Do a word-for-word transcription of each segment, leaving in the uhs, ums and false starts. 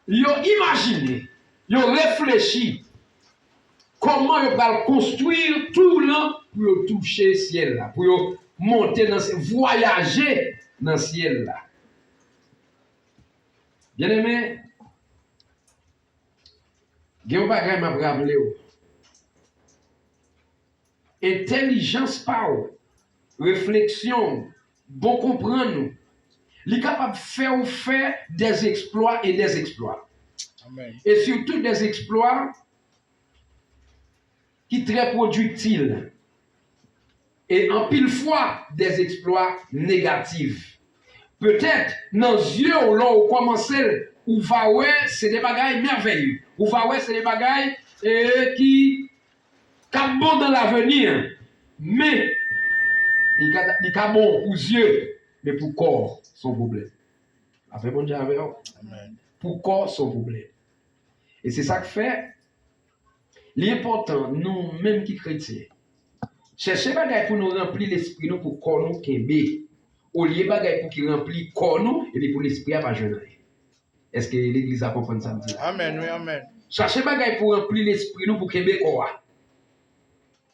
Yo imajine, yo reflechi kòman yo pral konstwi tou lan pou yo touche syèl la, pou yo monte nan syèl, vwayaje nan syèl la. Byeneme, gen yon bagay m ap raple w. Entèlijans pa w, refleksyon w, bon konprann ou, li kapab fè w fè des exploits et des exploits. Amen. Et surtout des exploits ki trè pwodiktif. E anpil fwa, des exploits négatifs. Petèt, nan zye w, lè w kòmanse l, ou va wè se de bagay mèvèye. Ou va wè se de bagay eh, ki k ap bon dans l'avenir. Men, li ka, li ka bon pou zye, men pou kò, se yon pwoblèm. Afè Bondye avè w. Amen. Pou kò, se yon pwoblèm. E se sa k fè, li enpòtan, nou menm ki kretyen, chèche bagay pou nou ranpli lespri nou, pou kò nou kenbe, olye bagay pou ki ranpli kò nou, epi pou lespri a pa jwenn anyen. Èske legliz la konprann sa m di la? Amen, wi, amen. Chache bagay pou ranpli lespri nou, pou kenbe kò a.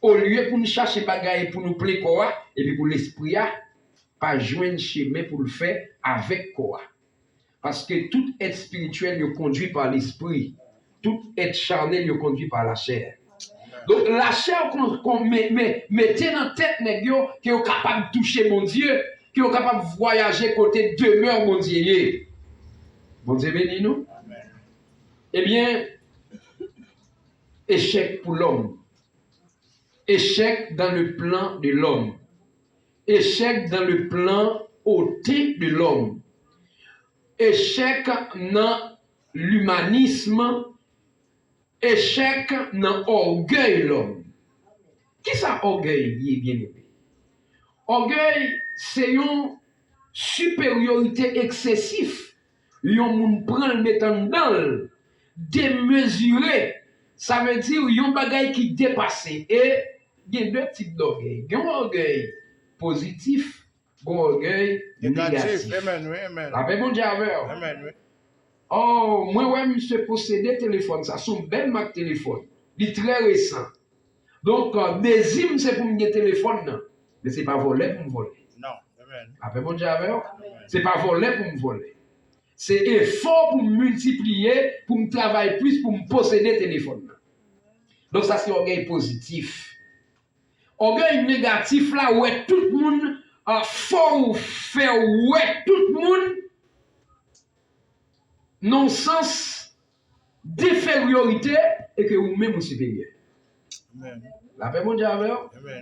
Olye pou nou chache bagay pou nou plen kò a, epi pou lespri a pa jwenn chemen pou l fè avèk kò a. Paske tout èt espirityèl yo kondwi pa lespri. Tout èt chanèl yo kondwi pa lachè. Donk, lachè kon, kon, me, me, mete nan tèt nèg yo ke yo kapab touche Bondye, ke yo kapab vwayaje kote demè Bondye ye. Bondye beni nou. Ebyen, echèk pou lòm. Echèk dans le plan de l'homme. Echèk dans le plan hautain de l'homme. Echèk nan limanism. Echèk nan ògèy lòm. Kisa ògèy ye, byeneme? Ògèy se yon siperyorite eksesif. Yon moun pran l met anndan l, demezire, sa vle di yon bagay ki depase. E gen de tip dògèy. Gen yon ògèy pozitif, gen yon ògèy negatif. Amen, wi, amen. Lapè Bondye avè w. Amen, wi. Oh, mwen wè misye posede telefòn sa, se yon bèl mak telefòn. Li trè resan. Donk, dezi m se pou m gen telefòn nan. Men se pa vòlè pou m vòlè. Non, amen. Lapè Bondye avè w. Se pa vòlè pou m vòlè. Se efò pou m miltipliye, pou m travay plis, pou m posede telefòn nan. Donk, sa se ògèy pozitif. Ògèy negatif la, wè tout moun, fè w fè wè tout moun nan yon sans denferyorite e ke ou menm ou siperyè. Lapè Bondye avè w.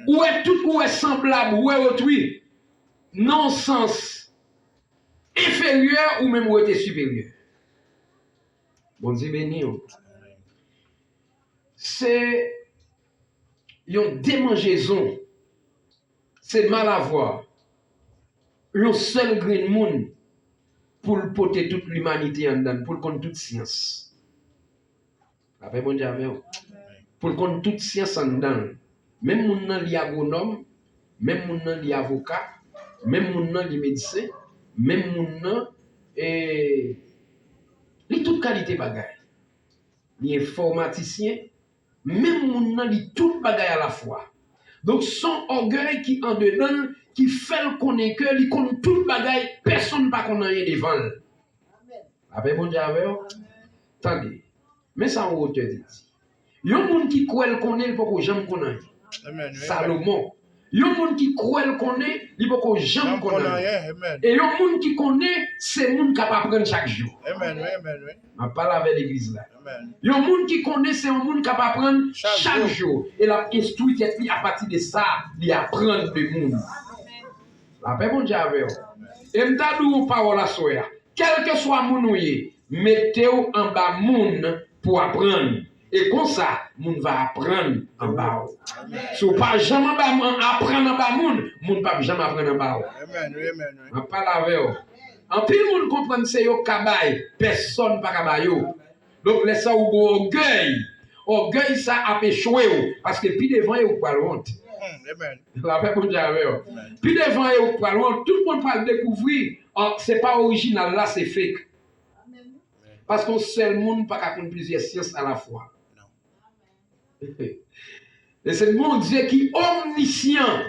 Ou wè tout, ou wè sanblab, ou wè otri nan yon sans enferyè, ou menm ou rete siperyè. Bondye beni w. Se yon demanjezon, se malavwa yon sèl grenn moun pou l pote tout limanite anndan l, pou l konn tout syans. Lapè Bondye avè w. Pou l konn tout syans anndan l. Menm moun nan li agwonòm, menm moun nan li avoka, menm moun nan li medsen, menm moun nan eh, li tout kalite bagay. Li enfòmatisyen, menm moun nan li tout bagay alafwa. Donk, se yon ògèy ki andedan l, ki fè l konnen ke li konn tout bagay, pèsonn pa konn anyen devan l. Lapè Bondye avè w. Tande, men sa yon otè te di. Yon moun ki kwè l konnen, li poko janm konn anyen. Salomon. Yon moun ki kwè l konnen, li poko janm konn anyen. E yon moun ki konnen, se moun k ap aprann chak jou. M ap pale avè legliz la. Yon moun ki konnen, se yon moun k ap aprann chak jou. E l ap enstwi tèt li apati de sa li aprann de moun. Lapè Bondye avè w. E m ta di w yon pawòl aswè a. Kèlkeswa moun ou ye, mete w anba moun pou aprann. E konsa, moun va aprann anba w. Si w pa janm anba moun, aprann anba moun, moun p ap janm aprann anba w. M ap pale avè w. Anpil moun konprann se yo k ka bay, pèsonn pa ka ba yo. Donk, lè sa ou gen ògèy, ògèy sa ap echwe w, paske pi devan e ou k pral wont. Lapè Bondye avè w. Pi devan e ou k pral wont, tout moun pral dekouvri, se pa orijinal la, se fake. Paske yon sèl moun pa ka konn plizyè syans alafwa. E se Bondye ki omnisyan.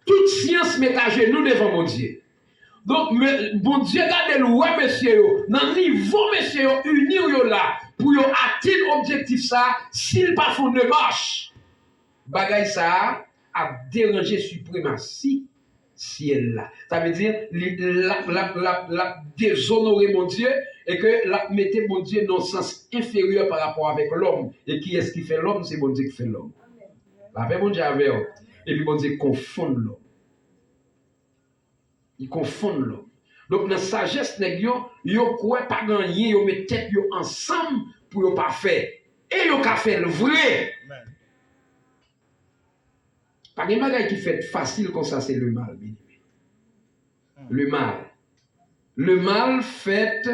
Tout syans met ajenou devan Bondye. Donk, Bondye gade l, wè mesye yo, nan nivo mesye yo ini yo la, pou yo atenn objektif sa, si l pa fè yon demach, bagay sa ap deranje sipremasi syèl la. Sa vle di, li, l ap, l ap, l ap, l ap dezonore Bondye, e ke l ap mete Bondye nan sans enferyè pa rapò avèk lòm. E kiyès ki fè lòm? Se Bondye ki fè lòm. Lapè Bondye avè w. Epi Bondye konfonn lòm. Li konfonn lòm. Donk, nan sajès nèg yo, yo kwè pa gen anyen, yo met tèt yo ansanm pou yo pa fè. E yo ka fè l vre. Pa gen bagay ki fèt fasil konsa, se lemal, byeneme. Lemal. Lemal fèt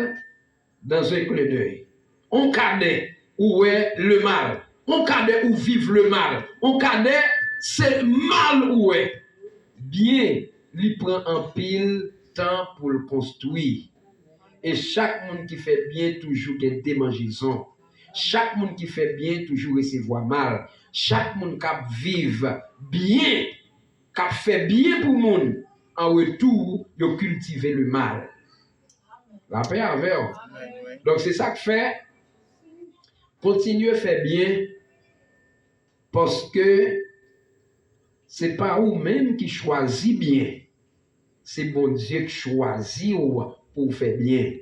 dans un clin d'œil. On kadè, ou wè lemal. On kadè, ou viv lemal. On kadè, se mal ou wè. Byen, li pran anpil tan pou l konstwi. E chak moun ki fè byen toujou gen demanjezon. Chak moun ki fè byen toujou resevwa mal. Chak moun k ap viv byen, k ap fè byen pou moun, an retou, yo kiltive lemal. Lapè avè w. Donk, se sa k fè, kontinye fè byen, paske se pa ou menm ki chwazi byen. Se Bondye k chwazi w pou w fè byen.